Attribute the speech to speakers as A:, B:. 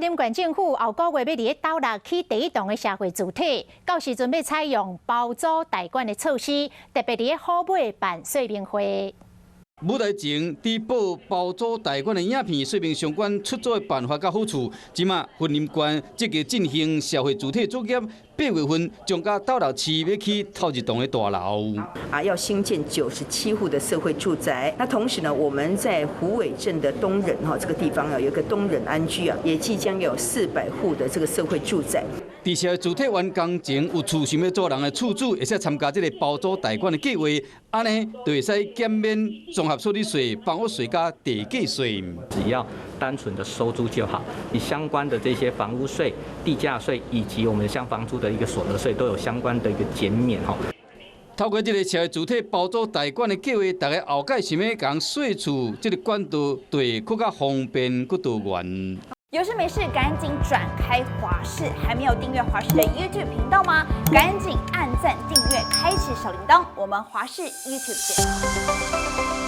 A: 林縣政府後個月欲佇咧斗六起第一棟的社會住宅，到時陣欲採用包租代管的措施，特別佇咧虎尾辦說明會。
B: 舞台前佇播包租代管的影片，說明相關出租的辦法佮好處。這馬雲林縣積極進行社會住宅作業，8月份將佮斗六市欲起頭一棟的大樓。
C: 啊，要興建97戶的社會住宅。那同時呢，我們在虎尾鎮的東仁哈這個地方啊，有一個東仁安居啊，也即將有400戶的這個社會住宅。
B: 佇社會住宅完工前，有厝想欲租人的厝主，會使參加這个包租代管的計劃，按呢就會使減免綜合所得稅、房屋稅佮地價稅。
D: 只要單純的收租就好，你相關的這些房屋稅、地價稅以及我們像房租的一個所得稅都有相關的一個減免吼。
B: 透過這个社會住宅包租代管的計劃，大家後蓋想欲共稅厝這个管道，就會閣較方便、閣多元。
E: 有事沒事趕緊轉開華視，還沒有訂閱華視的 YouTube 頻道嗎？趕緊按讚、訂閱、開啟小鈴鐺，我們華視 YouTube 見。